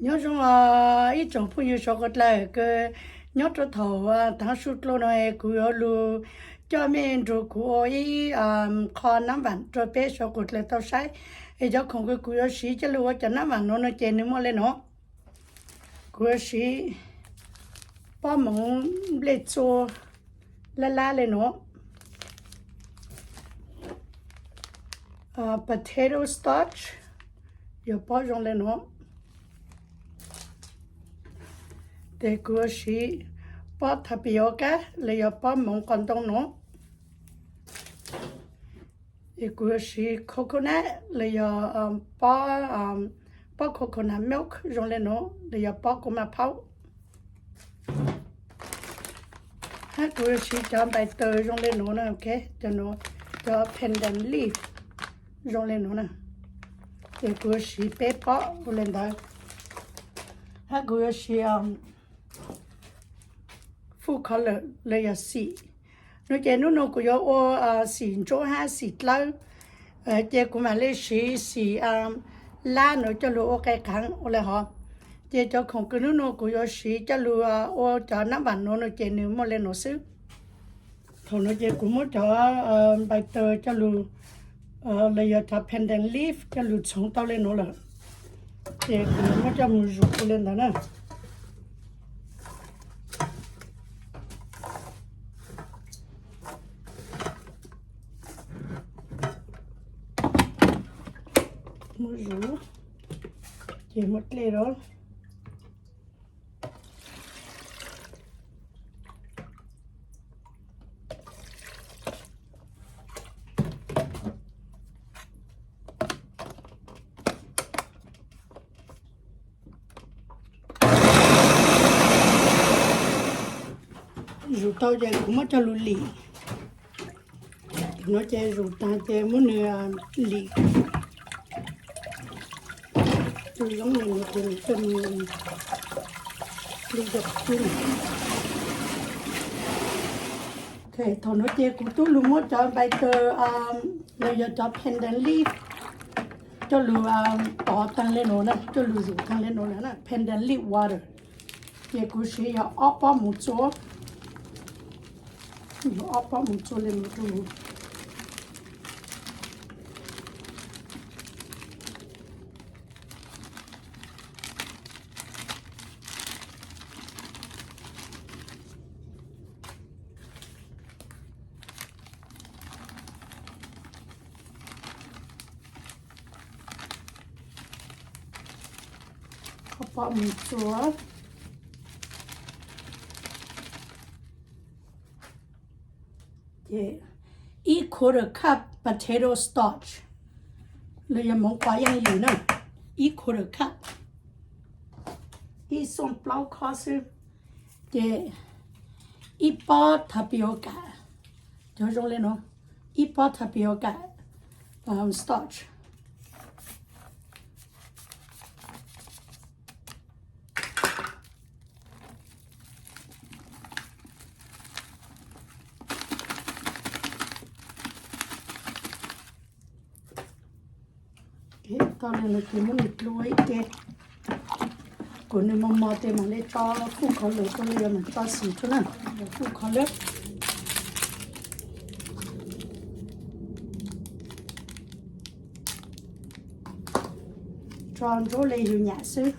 Nyob zoo ib tsoom phooj ywg suav kuv dlawg kws nyob rua thaum taag su dlua no, kuv yuav lug coj mej nrug kuv ua ib qho nab vam rua peb suav kuv dlawg tau saib. Es cov khoom kws kuv yuav siv coj lug ua cov nab vam nuav no ces nwg muaj le nuav. Kuv yuav siv pob moov nplej txua lab lab le nuav, potato starch, yog pob zoo le nuav. Ces kuv yuav siv pob thav piv ua kab los yog pob moov qos ntoo nuav. Es kuv yuav siv coconut los yog pob, pob coconut milk zoo le nuav los yog pob kuv maj phaub. Hab kuv yuav siv cov npais taws zoo le nuav na, cov, cov pandan leaf zoo le nuav na. Ces kuv yuav siv peb pob ua le ntawd. Hab kuv yuav siv food color los yog xim. No ces nub nua kuv yuav ua xim ntsuab hab xim dlawb. Ces kuv mam le siv xim lab nuav coj lug ua qe qaav ua le hov. Ces cov khoom kws nub nua kuv yuav siv coj lug ua cov nab vam nuav no ces nwg muaj le nuav xwb. Thaum nuav ces kuv muab cov npais taws coj lug, los yog cov pandan leaf coj lug txhoov tau le nuav lawm. Ces kuv muab coj moog zuv le ntawd na. Muab zuv, ces muab dlej rau. Zuv tau ces kuv muab coj lug lim. Nuav ces zuv taag ces muab nwg lim zoo le nuav ces nwg coj moog li cov qub. Thaum nuav ces kuv tub lug muab cov npais taws los yog cov pandan leaf coj lug tov taag le nuav na, coj lug zuv taag le nuav na, pandan leaf water. Ces kuv siv yog ob pob moov txua, yog ob pob moov txua le nuav rua. Ob pob moov txua. Ces ib quarter cup potato starch, los yog moov qos yaaj yim na, ib quarter cup, ib xooj plaub khob xwb. Ces ib pob tapioca, cov zoo le nuav, ib pob tapioca starch. Tau le nuav ces muab nws dlua ib ce, kuas nws mos mos ces mam le tso food color rua los yog mam tso xim rua na, food color. Tso ntsuab le yus nyam xwb.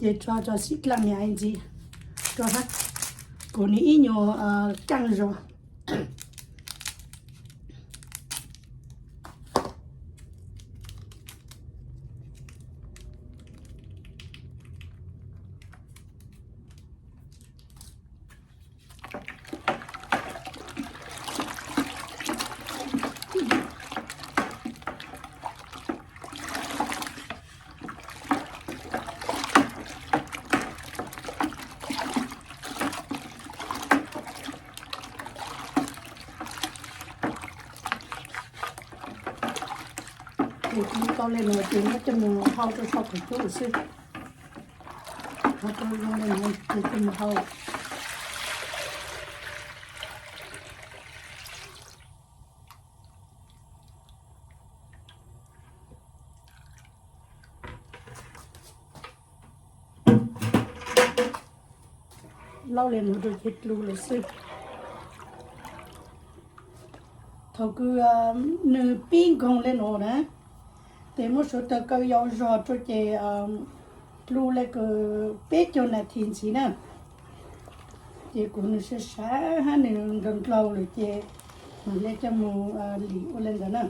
Ces tso cov xim dlaaj niam ntxiv rua hab, kuas nws ib nyuag caaj zog. Ces kuv tau le nuav ces muab coj mus hau rua sau qhov cub xwb. Qhov tau zoo li no ces coj mus hau. Laub li no rau ces dlua lawm xwb. Thaum kws nws pib nkoog li no na, ces muab suav taws kaw yau zog rau ces dlua li kws peb caug nas this ntxiv na. Ces kuv nws sav sav hab nws nkaus nkaus lawm ces mam li coj mus lim ua li ntawd na.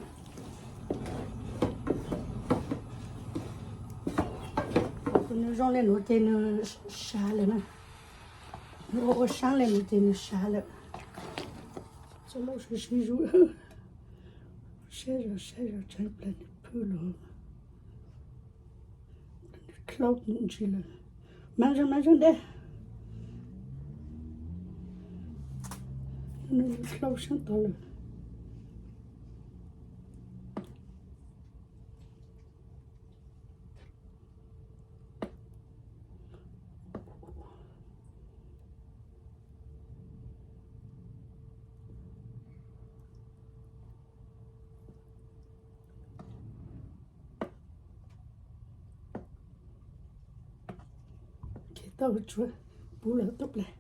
Thaum kws nws zoo li no ces nws sav lawm na. Nws ua ua saab li no ces nws sav lawm. Txhob laub sib sib zuj, saib zog saib zog tsheeb plawg nws phwj los. Nws dlaub mus ntsis lawm. Maab zog maab zog deb. Nws dlaub saab tod lawm. Tau tsuav pub lawm tub plas.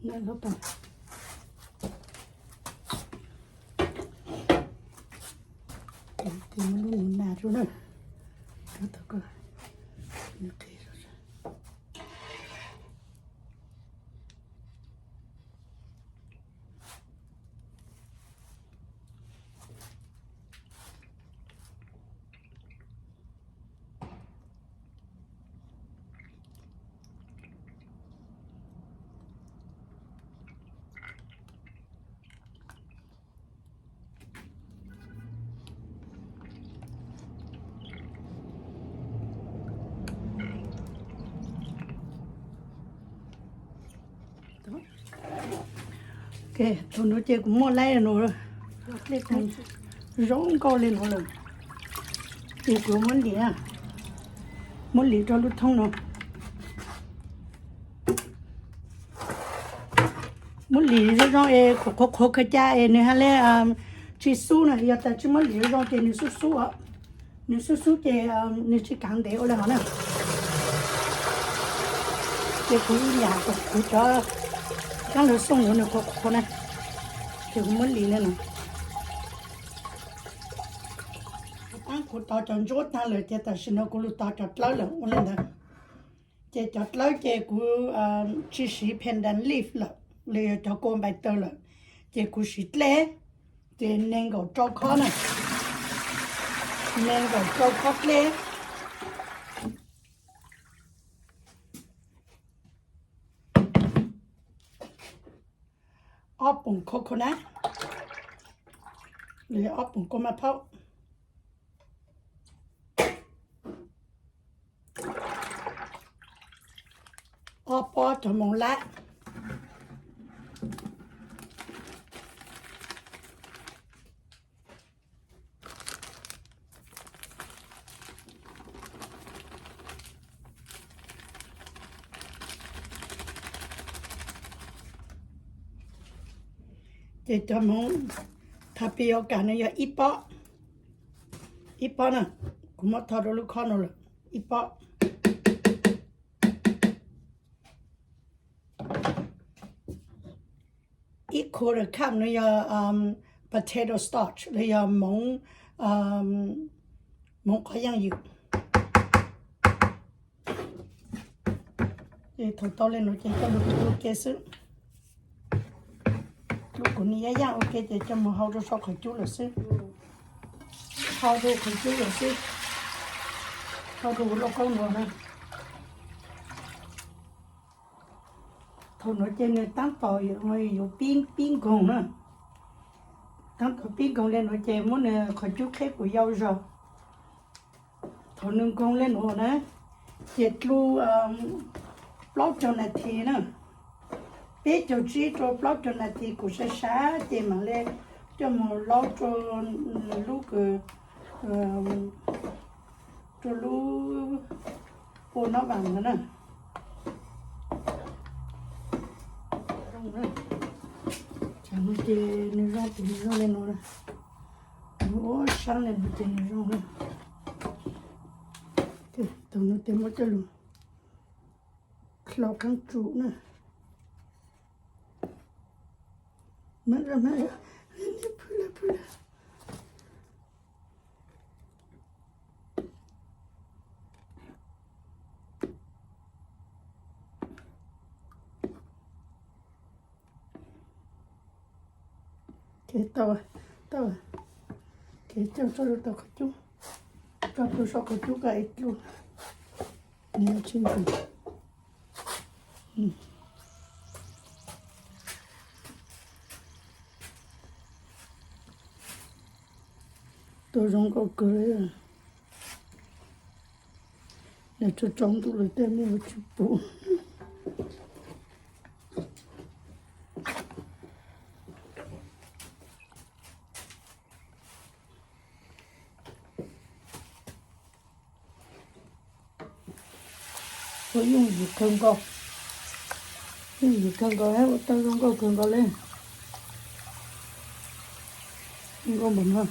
Naj lub pas. Tes muab lub nws nas rau na. Rau tau ko nws qis. Ok, thaum no ces kuv muaj laib no, zoo nkauj li no lawm, ces kuv muab lim, muab lim rau lub thoob no. Muab lim zoo zoo es qhuav qhuav qhuav khaws ca es nws ha le tsis xub na, yog tas tsis muab lim zoo zoo ces nws xub xub os. Nws xub xub ces nws tsis kaav ntev ua li hov na. Ces kuv ib yam kuv cov kab lawv xoo yuav nws qhuav qhuav na, ces kuv muab lim li no. Kuv taab kuv tov cov ntsuab taag lawm ces tam sim no kuv lug tov cov dlawb lawm ua li ntawd. Ces cov dlawb ces kuv tsis siv pandan leaf lawm, los yog cov kua npais taws lawm, ces kuv siv dlej, ces nees nkaum rau khob na, nees nkaum rau khob dlej. Ob poom coconut, los yog ob poom kua maj phaub. Ob pob cov moov lab. Ces cov moov tapioca no yog ib pob, ib pob na, kuv muab tho rau lub khob no lawm, ib pob. Ib quarter cup no yog potato starch los yog moov, moov qhov yaaj ywm. Thaum tau li no ces coj lug ua ke xwb. Lub kuv ni yaaj yaaj ua ke ces coj mus hau rau sau qhov cub lawm xwb. Hau rau qhov cub lawm xwb. Hau rau lauj kaub no na. Thaum no ces nws taab tom yuav pib nkoog na. Taab tom pib nkoog li no ces muab nws qhov cub qheb kuv yau zog. Thaum nws nkoog li no na, ces dlua plaub caug nas this na, peb caug tsib rau plaub caug nas this kuv sav sav ces mam li coj mus laub rau nws lub kws rau lub ua nab vam no na. Tsam no ces nws zoo ces nws zoo li no na. Nws ua sab li no ces nws zoo na. Tus no ces muab coj lug hlau qeeb tsum na. Ces tau, tau, ces coj tso rau tom qhov cub, tso rau saum qhov cub kom ib dlu, nws yuav tsis nqus. Tus zoo nkauj kawg li. Nws tsaus tsaus ntuj lawm tej muaj tsis pum. Ua yooj yim kawg nkaus, yooj yim kawg nkaus, ua tau zoo nkauj kawg nkaus li. Zoo nkauj npaum no.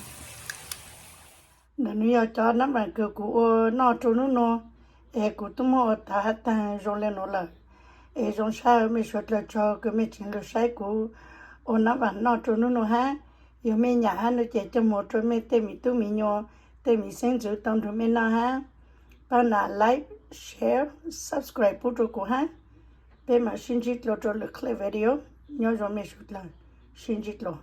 Ntawm no yog cov nab vam kws kuv ua noj rau hnub no, es kuv twb muab ua tag hab taag zoo li no lawm. Es zoo sab mej suav dlawg tsaug kws mej tseem lug saib kuv ua nab vam noj rau hnub no hab. Yog mej nyam hab no ces coj moog rau mej tej miv tub miv nyuam, tej miv xeeb ntxwv tau nrug mej noj hab. Pab nam like, share, subscribe pub rau kuv hab. Peb mam sib ntsib dlua rau lwm clip video. Nyob zoo mej suav dlawg, sib ntsib dlua.